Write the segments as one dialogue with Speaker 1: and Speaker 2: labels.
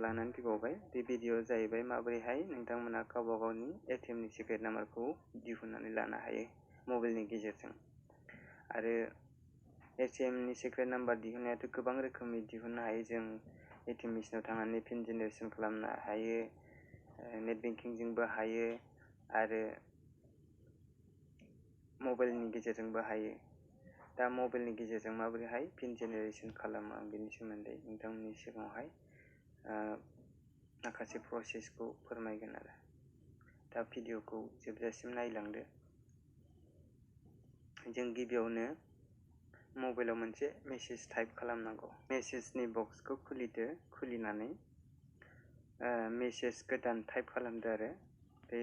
Speaker 1: लानानै फैबावबाय। बे भिडिअ जाहैबाय माबोरैहाय नोंथांमोना गावबा गावनि ATM नि सिक्रेट नाम्बारखौ दिहुननानै लानो हायो मबाइलनि गेजेरजों। आरो ATM नि सिक्रेट नाम्बार दिहुननायाथ' गोबां रोखोमनि दिहुननो हायो। जों ATM मेसिनाव थांनानै पिन जेनेरेसन खालामनो हायो, नेट बेंकिंजोंबो हायो आरो मबाइलनि गेजेरजोंबो हायो। दा मबाइलनि गेजेरजों माबोरैहाय पिन जेनेरेसन खालामो आं बेनि सोमोन्दै नोंथांमोननि सिगाङावहाय माखासे प्रसेसखौ फोरमायगोन आरो। दा भिडिअखौ जोबजासिम नायलांदो। जों गिबियावनो मबाइलाव मोनसे मेसेज टाइप खालामनांगौ। मेसेजनि बक्सखौ खुलिदो, खुलिनानै मेसेज गोदान टाइप खालामदो आरो बे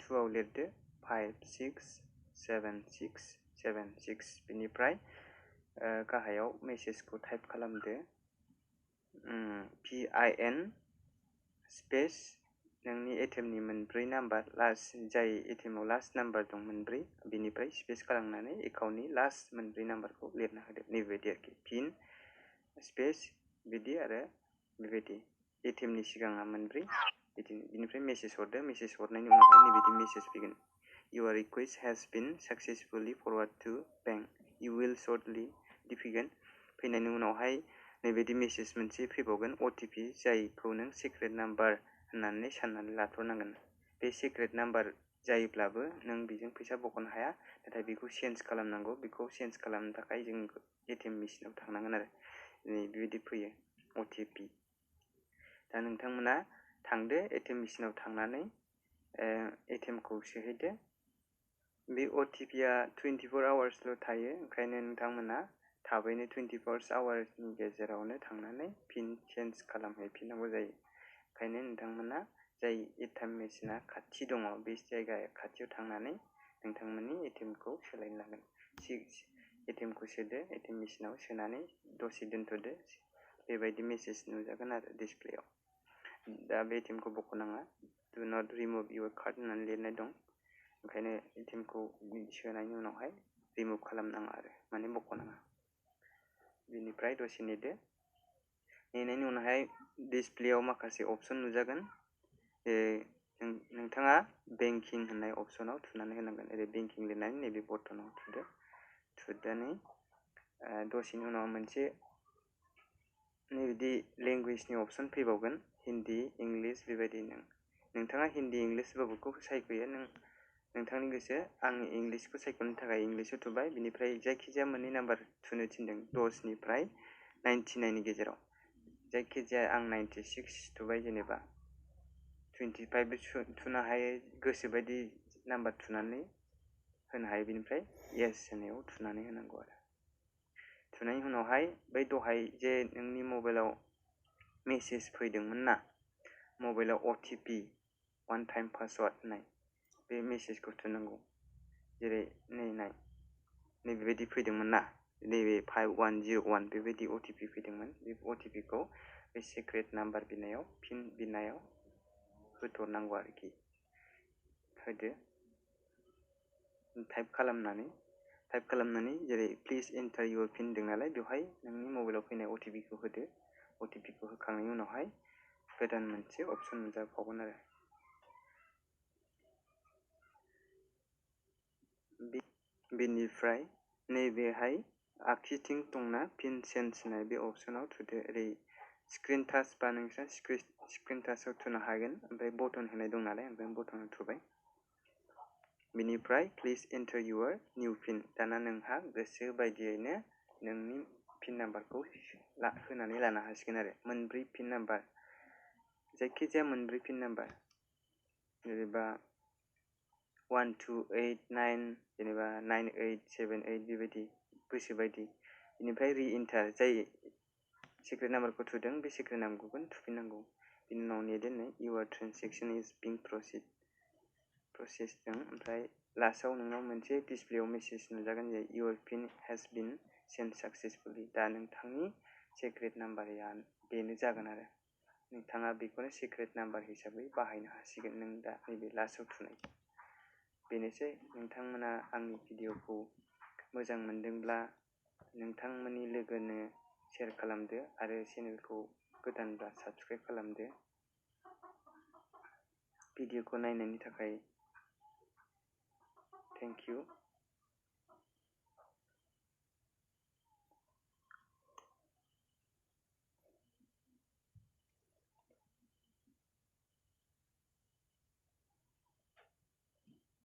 Speaker 1: 2 आव लिरदो 567676। बेनिफ्राय गाहायाव मेसेजखौ टाइप खालामदो PIN स्पेस नोंनि ATM नि मोनब्रै नाम्बार, जाय ATM आव लास्ट नाम्बार दं मोनब्रै, बेनिफ्राय स्पेस खालामनानै एकाउन्टनि लास्ट मोनब्रै नाम्बारखौ लिरना होदो। नैबेबायदि आरोखि पिन स्पेस बिदि आरो बेबायदि ATM नि सिगाङा मोनब्रै बिदिनो। बिनिफ्राय मेसेज हरदो। मेसेज हरनायनि उनावहाय नैबेबायदि मेसेज फैगोन। Your request has been successfully forwarded to bank. You will shortly बिदि फैगोन। फैनायनि उनावहाय नैबेबायदि मेसेज मोनसे फैबावगोन OTP, जायखौ नों सिक्रेट नाम्बार होननानै साननानै लाथ'नांगोन। बे सिक्रेट नाम्बार जायोब्लाबो नों बेजों फैसा बख'नो हाया, नाथाय बेखौ चेन्ज खालामनांगौ। बेखौ चेन्ज खालामनो थाखाय जों ATM मेसिनाव थांनांगोन आरो बेबायदि फैयो OTP। दा नोंथांमोना थांदो ATM मेसिनाव थांनानै ATM खौ सोहैदो। बे OTP आ 24 आवार्सल' थायो, ओंखायनो नोंथांमोना थाबैनो 24 आवार्सनि गेजेरावनो थांनानै पिन चेन्ज खालामहैफिननांगौ जायो। ओंखायनो नोंथांमोना जाय ATM मेसिना खाथि दङ बे जायगा खाथियाव थांनानै नोंथांमोननि ATM खौ सोलायनांगोन। ATM खौ सोदो, ATM मेसिनाव सोनानै दसे दोनथ'दो। बेबायदि मेसेज नुजागोन आरो डिसप्लेयाव। दा बे ATM खौ बख'नाङा। Do not remove your card होननानै लिरनाय दं। ओंखायनो ATM खौ सोनायनि उनावहाय रिमुभ खालामनाङा आरो माने बख'नाङा। बिनिफ्राय दसे नेदो। नेनायनि उनावहाय डिसप्लेयाव माखासे अपसन नुजागोन। नोंथाङा बेंकिं होननाय अपसनाव थुनानै होनांगोन। ओरै बेंकिं लिरनानै नैबे बटनाव थुदो। थुनानै दसेनि उनाव मोनसे नैबिदि लेंगुवेजनि अपसन फैबावगोन, हिन्दी, इंलिश बेबायदि। नोंथाङा हिन्दी इंलिशबाबोखौ सायख'यो, नोंथांनि गोसो। आं इंलिशखौ सायख'नो थाखाय इंलिशआव थुबाय। बिनिफ्राय जायखिजाया मोननै नाम्बार थुनो थिनदों 10 निफ्राय 99 नि गेजेराव। जायखिजाया आं 96 थुबाय, जेनेबा 25 बो थुनो हायो, गोसोबायदि नाम्बार थुनानै होनो हायो। बिनिफ्राय येस होनायाव थुनानै होनांगौ आरो। थुनायनि उनावहाय बै दहाय जे नोंनि मबाइलाव मेसेज फैदोंमोन ना, मबाइलाव OTP वान टाइम पासवार्ड होननाय, बे मेसेजखौ थुनांगौ। जेरै नैबेबायदि फैदोंमोन ना, नैबे 5101 बेबायदि OTP फैदोंमोन। बे OTP खौ बे सिक्रेट नाम्बार बिनायाव, पिन बिनायाव होथ'नांगौ आरोखि। होदो टाइप खालामनानै जेरै प्लिज एन्टार इउर पिन होनदों नालाय, बेवहाय नोंनि मबाइलाव फैनाय OTP खौ होदो। OTP खौ होखांनायनि उनावहाय गोदान मोनसे अपसन नुजाबावगोन आरो। बेनिफ्राय नैबेहाय आगसिथिं दंना पिन चेन्ज होननाय, बे अपसनाव थुदो। ओरै स्क्रिन टाच बा नोंस्रा स्क्रिन टाचाव थुनो हागोन। ओमफ्राय बटन होनाय दं नालाय, ओमफ्राय बटनाव थुबाय। बेनिफ्राय प्लिज एन्टार इउर निउ पिन। दाना नोंहा गोसो बायदियैनो नोंनि पिन नाम्बारखौ होनानै लानो हासिगोन आरो। मोनब्रै पिन नाम्बार, जायखिजाया मोनब्रै पिन नाम्बार, जेनेबा 1289, जेनेबा 9878 बेबायदि गोसोबायदि। बेनिफ्राय रि एन्टार, जाय सिक्रेट नाम्बारखौ थुदों बे सिक्रेट नाम्बारखौ थुफिननांगौ। बिनि उनाव नेदो। इउर ट्रेन्जेक्सन इज बिं प्रसेसजों। ओमफ्राय लास्टआव नोंनाव मोनसे डिसप्लेयाव मेसेज नुजागोन जे your PIN has been changed successfully. दा नोंथांनि सिक्रेट नाम्बारा बेनो जागोन आरो। नोंथाङा बेखौनो सिक्रेट नाम्बार हिसाबै बाहायनो हासिगोन, नों दा नैबे लास्टआव थुनाय। बेनोसै। नोंथांमोना आंनि भिडिअखौ मोजां मोनदोंब्ला नोंथांमोननि लोगोनो शेयार खालामदो आरो चेनेलखौ गोदानब्ला साबस्क्राइब खालामदो। भिडिअखौ नायनायनि थाखाय थेंक इउ।